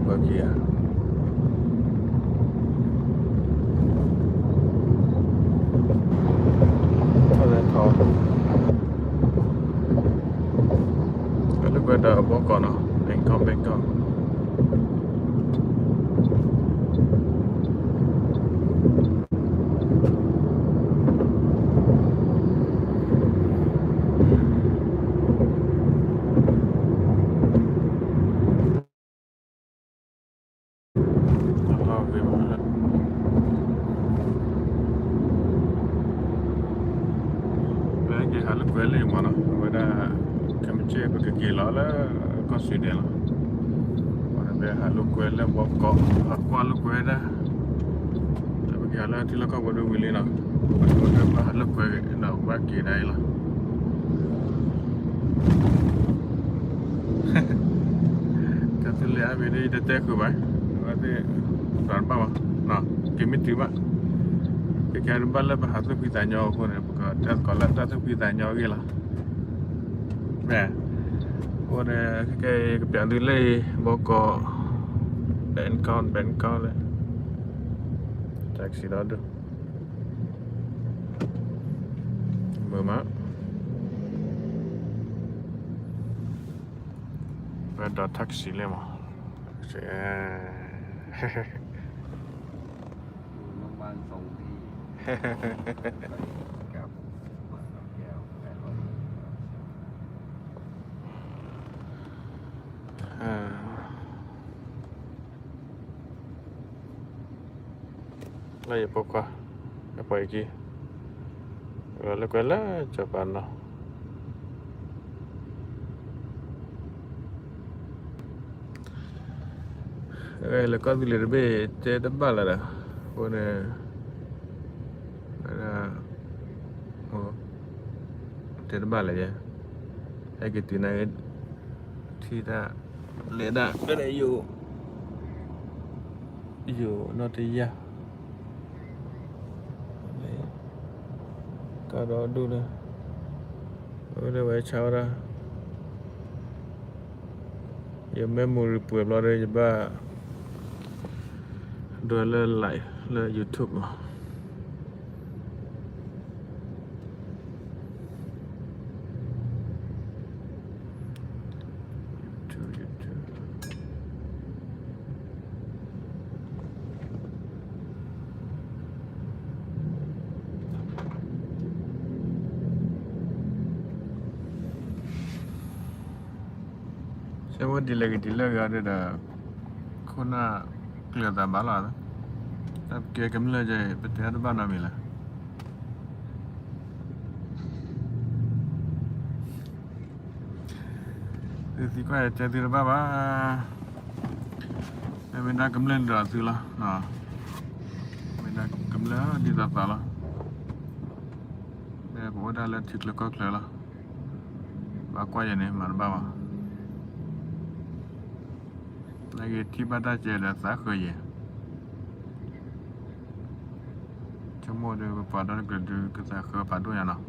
ဘၣ်က့ၤဧါ, လဲၤထီၣ်, အလၢကွဲဒီးဘီကီးနီၤ, Bangkok, Bangkok. ပကဟးလၢကွဲလၢမးနီၤ, အဝဲဒၣ် ခဲမုၢ်ဆ့ၣ် ပကက့ၤလီၤလၢကီၢ် Sweden လီၤ. ပဟးလၢကွဲလၢဘီကီး, ဟးကွၢ်လၢကွဲဒၣ်, ပကဟးလၢထံလီၢ်ကီၢ်ပူၤဒ်ဝံၤလံနီၤ, ပကဘၣ်ဟးလၢကွဲဒီးဘၣ်က့ၤဒၣ်အံၤလီၤ. တၢ်သူလ့ၤအါမံၤဒ်အံၤတတဲဃုာ်ဘၣ်, အဝဲသ့ၣ် တဘၣ်ဘၣ်, က့ၤမ့ၢ်တုၤဘၣ်, ကကဲတဘၣ်လၢပဟးသူၣ်ဖှံသးညီအဃိန့ၣ် ပကတဲသကိးလၢတၢ်သူၣ်ဖှံသးညီအဂ့ၢ်လီၤ. မ့ၢ်, အဃိန့ၣ် ခဲကဲကပျးသုလၢဘီကီး, Bangkok, Bangkok လၢ taxi ဒီဒူၣ် မုာ်မး, ပဒီး taxi လၢမး, လၢယဖိခွါ, အပှၤအံၤက့, လၢကွဲလၢစီၤပၤနီၤ, လၢကီၢ်သူလ့ၤတဘ့ၣ်တဲတဘၣ်လၢၤဒီး, အဃိန့ၣ် တဲတဘၣ်လၢၤယဲ, ဟဲက့ၤတုၤန့ၣ် ထံၣ်တၢ်လဲၤဒၣ် ယိာ်နီၢ်တယၢ်, ကဒီးဒိၣ်လၢ, အဝဲဒၣ်ဝဲဆါဝဲဒၣ်, ယ memory ပှဲၤဘျီဒီး ယဘၣ်ဒွဲလၢ live လၢ YouTube မး. ဆၢဖိဒ်လဲၣ်ဂ့ၤဒ်လဲၣ်ဂ့ၤအီၤဒီး ခိၣ်နၢ်ကျၢၤသးဘၣ်လီၤ, တၢ်ပကဲကမျၢၢ်ကဲ ပတဲတဘၣ်နီတမံၤလၢၤ. သုသံကွၢ်ယတဲသုတဘၣ်ဘၣ်, မ့ၢ်ဒၣ်ကမျၢၢ်ဒ်သိးသုလီၤ, မ့ၢ်ဒၣ်ကမျၢၢ်ဒ်သိးသုလီၤ, ပအိၣ်ဒၣ်လၢထံချၢကီၢ်ချၢလီၤ, ဘၣ်ကွၢ်ယဲန့ၣ် မၤတဘၣ်ဘၣ်. နက့ၤထံၣ်ဘၣ်တၢ်ကဲဒီးသးဃၢယဲၢ်, ဆိကမိၣ်ဒီးပပှၤဒီတကလုာ်ဒုးကသးဃၢဖးဒိၣ်ညါနီၤ.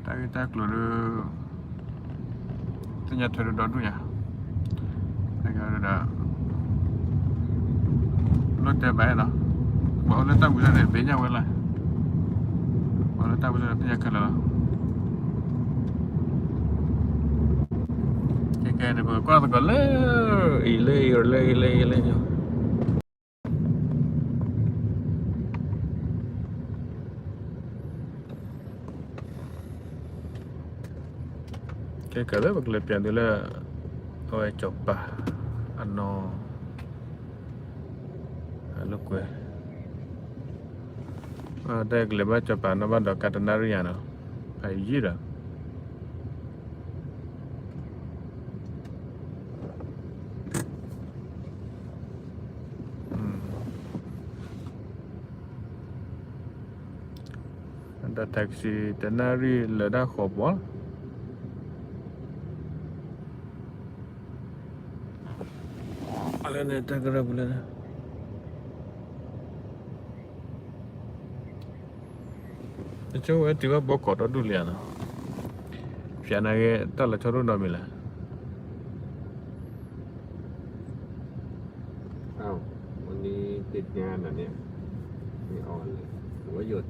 တၢ်ဂ့ၢ်တၢ်ကျိၤဒီး သ့ၣ်ညါထွဲဒီးဒီဒူၣ်ညါ, ဒီး လိၣ်တဲဘၣ်နီၤ, ပှၤအိၣ်လၢတၢ်ဝံၤလၢ်န့ၣ် သ့ၣ်ညါဝဲလီၤ, ပှၤလၢတၢ်ဝံၤလၢ်န့ၣ် သ့ၣ်ညါခဲလၢာ်လီၤ. ခဲကဲန့ၣ် ပကကွၢ်သကိးလၢ အံၤလၢအံၤလၢအံၤလၢအံၤလၢ ကဲကဲလၢပကလဲၤပျးသုလၢ အဝဲစီၤပၤအနီၢ် အလိာ်ကွဲ, တၢ်ကလဲၤဘၣ်စီၤပၤနီၢ်ဘၣ်ဒီးကါတနၣ်ရံၣ်ညါနီၤ, ဖးယံာ်ဒီး ဒီး taxi တနၣ်ရံၣ်လၢာ်ဒၣ်ဃိးပီၢ်လီၤ. အလၢန့ၣ်တၢ်ကရၢပူၤလၢန့ၣ် တဆိဝဲတုၤဘၣ်ဘီကီးဒီဒူၣ်လံဧါနီၤ, ဖျဲ ပျးနၤဂ့ၤ တၢ်လီၤဆီဒိၣ်နီတမံၤလဲၣ်. อ้าว วันนี้ติดงานเหรอเนี่ย ไม่ออนเลย หรือว่าหยุด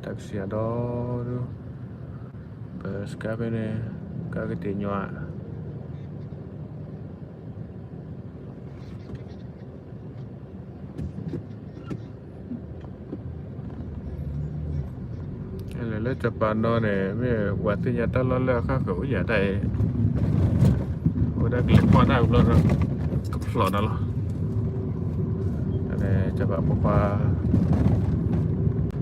แท็กซี่ดอ ပစကါဖဲန့ၣ် ကကတ့ၢ်ညီ လဲၤလၢစီၤပၤနီၤန့ၣ် မ့ၢ်ပှၤသ့ၣ်ညါတၢ်လီၢ်လၢအဃၣ်ဃၢၤအိၣ်ယၤတၢ်အံၤ အိၣ်ဒၣ်ကလဲၤကွၢ်တၢ်ကဘျီဒီး ကဖျိးဒီးလီၤ စီၤပၤဖိခွါ ပကတ့ၢ်လံ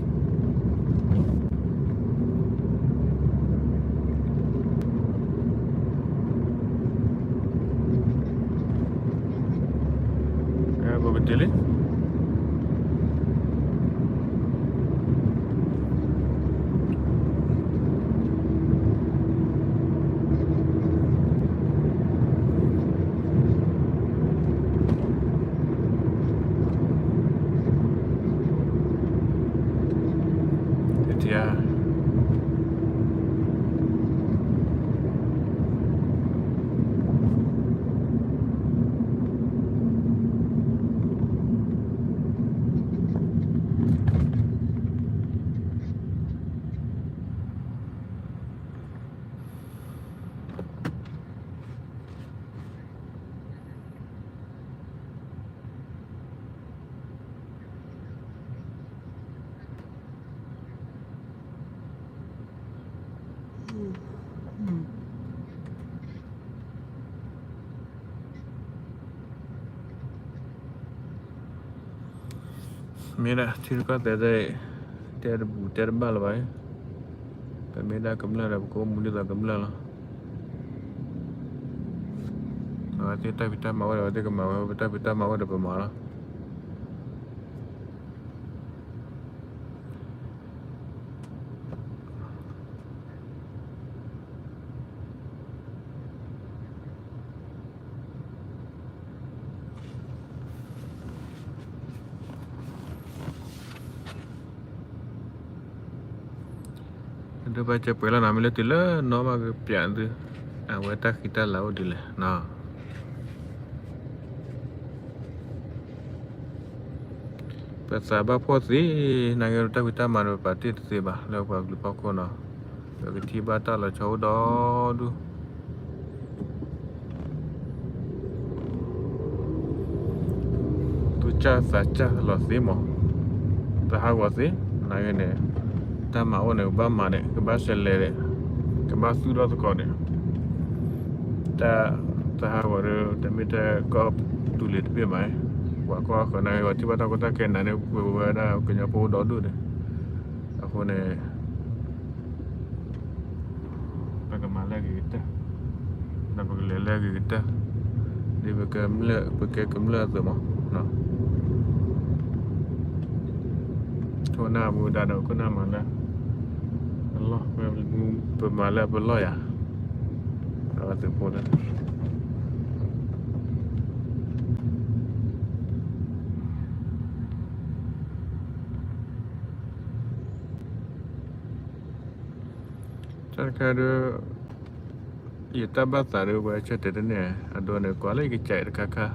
မ့ၢ်ဒၣ်ထံရူၢ်ကီၢ်သဲး တဲတဘူၣ်တဲတဘၣ်လၢၤဘၣ်, ပမ့ၢ်ဒၣ်ကမျၢၢ်ဒီး ပကအိၣ်မူဒ်သိးကမျၢၢ်လီၤ. အဝဲသ့ၣ်တၢ်ဖံးတၢ်မၤအိၣ်ဒီး အဝဲသ့ၣ်ကမၤဝဲ, ပတၢ်ဖံးတၢ်မၤအိၣ်ဒီးပမၤလီၤ. ဒိးဘၣ်ကဲပှဲၤလီၤနီၤ, မ့ၢ်လၢတုၤလၢနီၢ်မးကပျးသု, အဝဲတၢ်ဃံတၢ်လၤအိၣ်ဒ်လဲၣ်နီၤ. ပသးဘၣ်ဖှီၣ်သ့, နာ်က့တၢ်ဖံးတၢ်မၤန့ၣ် ပပာ်တ့ၢ်တသ့ဘၣ် လၢပှၤကလုာ်ဖီခိၣ်နီၤ. ပကထံၣ်ဘၣ်တၢ်လီၤဆီအိၣ်ဒီဒူၣ် သူၣ်စၢ်သးစၢ်လီၤသ့မး, သးဟးဂီၤသ့, နာ်က့န့ၣ် တၢ်မၤအိၣ်န့ၣ် ကဘၣ်မၤန့ၣ် ကဘၣ်စဲးလဲၤန့ၣ် ကဘၣ်သူၣ်ထီၣ်သကိးန့ၣ်, တၢ် သးဟးဂီၤဒီး တမ့ၢ်ထဲကီၢ်သူလ့ၤတဘ့ၣ်မး, ပှၤကီၢ်ဃၢၤနာ်က့ ပှၤထံၣ်ဘၣ်တၢ်ကီတၢ်ခဲနၤန့ၣ် ပဝဲဒၣ်ကညီဖိအိၣ်ဒီဒူၣ်န့ၣ်, အဃိန့ၣ် ပကမၤလၢအဂ့ၤကတၢၢ်, ဒီးပကလဲၤလၢအဂ့ၤကတၢၢ်, ဒ်ပကမျၢၢ် ပကဲကမျၢၢ်အသိးမး, ခိၣ်နၢ်မူဒါဒီးခိၣ်နၢ်မၤလၢအလီၢ်, ပမၤလၢပလီၢ်ယၤ, ဒီးသုးဖိလၢ တၢ်တခါဒီး ယတၢ်ဘၣ်သးဒီး ပှၤဆၢတဲာ်တန့ၢ် အဒိန့ၣ် ကွၢ်လၢယကစဲးတခါခါ,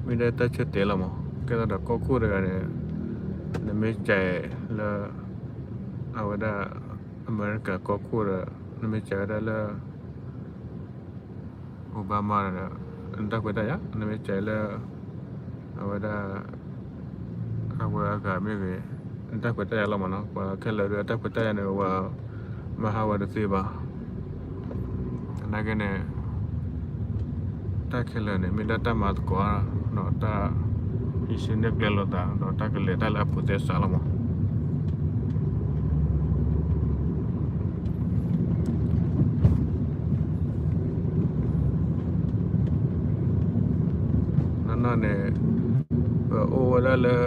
မ့ၢ်ဒၣ်တၢ်ဆၢတဲာ်လီၤမး, ကဲသးဒီးကီၢ်ခိၣ်တဂၤန့ၣ် နမ့ၢ်စဲးလၢ အဝဲဒၣ် အမဲရကၤကီၢ်ခိၣ်ဒီး နမ့ၢ်စဲးဝဲဒၣ်လၢ Obama ဒီး နတၢ်ခွဲးတၢ်ယာ်, နမ့ၢ်စဲးလၢ အဝဲဒၣ် အဝဲအဂၤမ့ၢ်ဂ့ၤ, နတၢ်ခွဲးတၢ်ယာ်လီၤမးနီၤ, ပှၤခဲလၢာ်ဒီးတၢ်ခွဲးတၢ်ယာ်န့ၣ် ပှၤမၤဟးဝဲတသ့ဘၣ်. နာ်က့န့ၣ် တၢ်ခဲလၢာ်န့ၣ် မ့ၢ်ဒၣ်တၢ်မၤသကိး, ဒီးတၢ်ဟံးစုနဲၣ်ကျဲလိာ်သး ဒီးတၢ်ကလဲၤတၢ်လၢအဖိးသဲစးလီၤမး. နီၢ်နီၢ်န့ၣ် ပအိၣ်ဝဲဒၣ်လၢ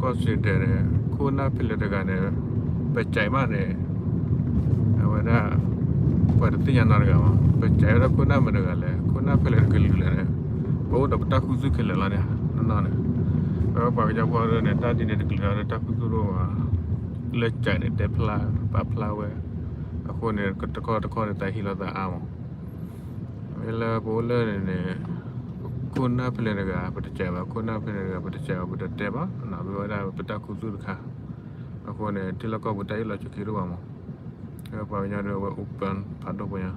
ကီၢ်စံၣ်တဲၤန့ၣ် ခိၣ်နၢ်ဖဲလဲၣ်တဂၤန့ၣ် ပစဲးမးန့ၣ် အဝဲဒၣ် ပှၤတသ့ၣ်ညါနီတဂၤဘၣ်. ပစဲးဝဲဒၣ်ခိၣ်နၢ်မတၤတဂၤလဲၣ်, ခိၣ်နၢ်ဖဲလဲၣ်တကလုာ်လဲၣ်န့ၣ် ပအိၣ်ဒီးပတၢ်ခူသူၣ်ခဲလၢာ်လီၤန့ၣ် နီၢ်နီၢ်န့ၣ်. ပှၤကညီဖိန့ၣ် တၢ်ဒ်န့ၣ်တကလုာ်လီၤ တၢ်ခူသူၣ်တအိၣ်ဘၣ်, လၢကၠဲးန့ၣ် တဲဖျါ ပာ်ဖျါဝဲ, အဃိန့ၣ် တခီတခီန့ၣ် သးဟ့လီၤသးအါမး, မ့ၢ်လၢပအိၣ်လၢန့ၣ်န့ၣ် ခိၣ်နၢ်ဖဲလဲၣ်တဂၤ ပတကၠဲးဘၣ်, ခိၣ်နၢ်ဖဲလဲၣ်တဂၤ ပတကၠဲးဘၣ်, ပတတဲဘၣ်, နဝဲဒၣ်ပတၢ်ခူသူၣ်တခါ, အဃိန့ၣ် ထံလီၢ်ကီၢ်ပူၤတၢ်အ့ၣ်လိာ်ဆိးက့တအိၣ်ဘၣ်မး, ပှၤကညီဒီးဝဲ open ဖးဒိၣ်ပှၤညါ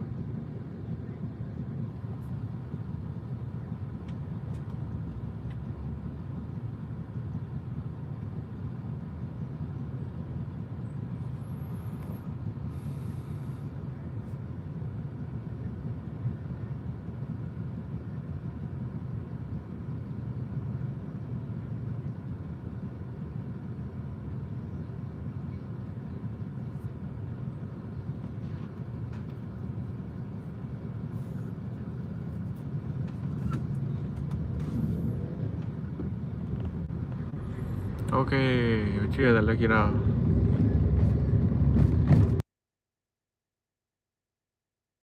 Okay, ပထံၣ်အသးလၢခံနီၤ,